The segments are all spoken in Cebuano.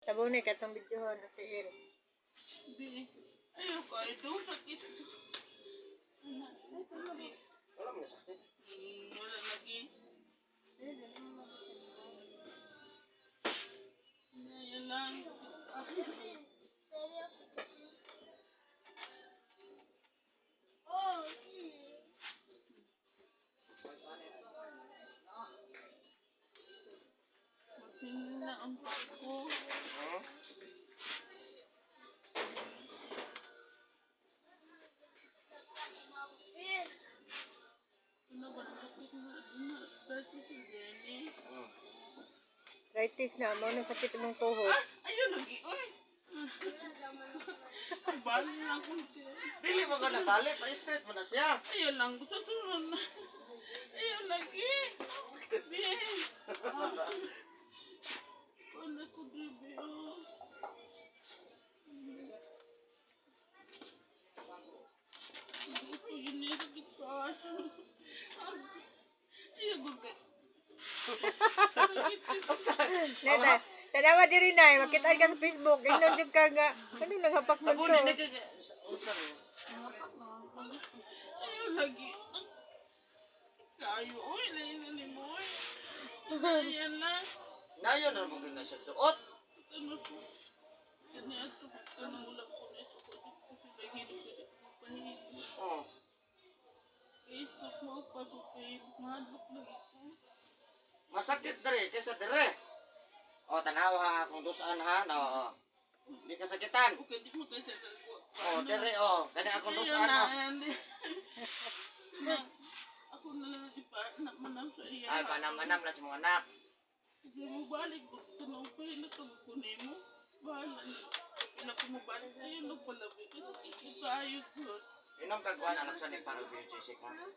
Sabon ni katong videohon ate Il. Di. Ayaw ko, ay doon sakit. Wala mo sakit. Wala lagi. Ayan lang. Mahina ang pako. Hmm? Ano ba? Sakit na. Na, dati si Jenny. Arthritis na mo na sakit imong tuhod. Ah! Ayun lagi. Uy! Ang bali lang kung siya. Dili mo ka na balik, pa-straight mo na siya. Ayun lang. Sa sunod na. Ayun lagi. Bi. Ah. Wala ko, bebe. Oh. Hindi ko yun eh. Sakit pa. Ayun, gubi. Neta, tanawa diri na, makitaan ka sa Facebook. Ingnon jud ka nga, ano nang hapak man Abo to? ni nagki unsa ni? Ayun lagi. Kayo, oy, lain na ni mo, oy. Ayan lang. Nayon ra mo gyud na siya duot. Ano po? Kani ato, kanang wala ko na ito ko. Kasi lagi na pwede ko magpahilo. Oh. Kaysa mo pa ko kay mahadlok lagi ko. Masakit dere kaysa dere. Oh, tanaw ha akong dusan ha. No. Oh. Di ka sakitan. Okay, di mo kasi ko. Oh, dere oh. Kani akong Ayun dusan na, ha. ayan di. Na, ako na lang ipa, na manam sa iya. Ay, panam-manam na si mga anak. Kasi mo balik ko, tanong pa ko nimo. Bahala na. Wala ko mabalik sa'yo, nagpalabi ko sa kikitayo ko. Inom ka kuan anak sa ni para BGC ka. Ah.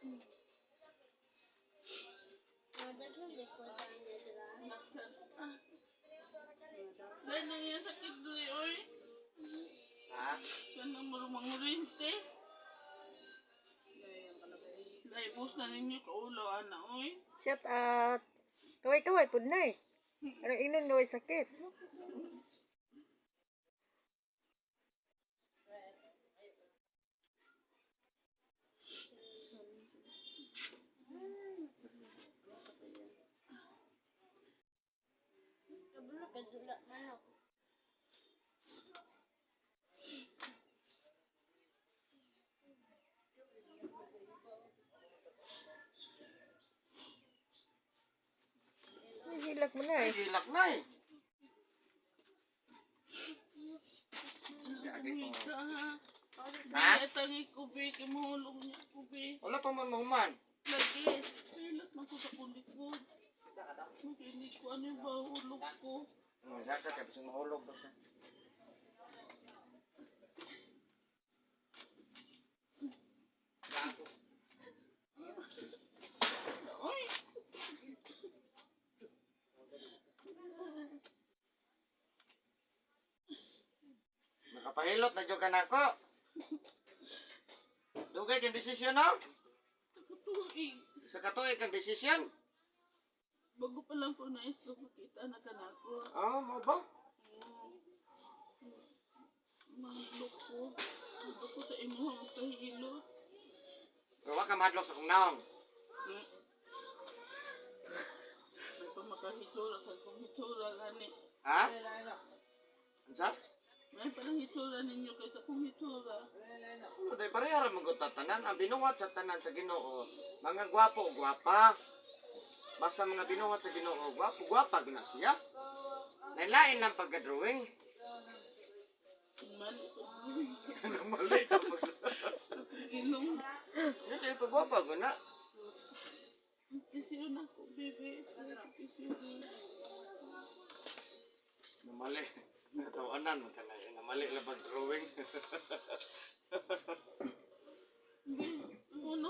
Dahil nang iya sakit doy, oy. Ha? Kanang marumang rente. Laibos na ninyo kaulo, ana, oy. Shout out. Kaway-kaway pud na eh. Ano ingnon nga way sakit? Ay, hilak mo na Ay, eh. hilak na eh. Gagi ko. Kumita, ha? Ha? Ay, tangi ko, be. Kay mahulog niya ko, be. Wala pa man mahuman. Lagi. Hilak na ko sa kulikod. Makinig ko ano yung bahulog ko. Oh, zaka kay bisag mahulog ba siya. Oy! Nakapahilot na jud ka nako. Dugay kang desisyon no? Sa katuig. Sa katuig kang desisyon. Bago pa lang ko na-stroke, nakita na ka na ako. Oh, mo ba? Oo. Mahadlok ko. Mahadlok ko sa imo magpahilot. Pero wa ka mahadlok sa kong naong. May pa makahitsura sa kong hitsura gani. Ha? Unsa? May pa lang hitsura ninyo kaysa kong hitsura. Oh, day pareha ra man gud ta tanan ang binuhat sa tanan sa Ginoo. Mga gwapo gwapa. Basta mga binuhat sa Ginoo, gwapo gwapa gina siya. Lain-lain lang pagka-drawing. Mali ko. Mali ka pag. Ilong. Hindi pa gwapa guna. Kisiyo na ko, bebe. Kisiyo. Namali. Natawanan man kanay namali la pag-drawing. Hindi. Ang una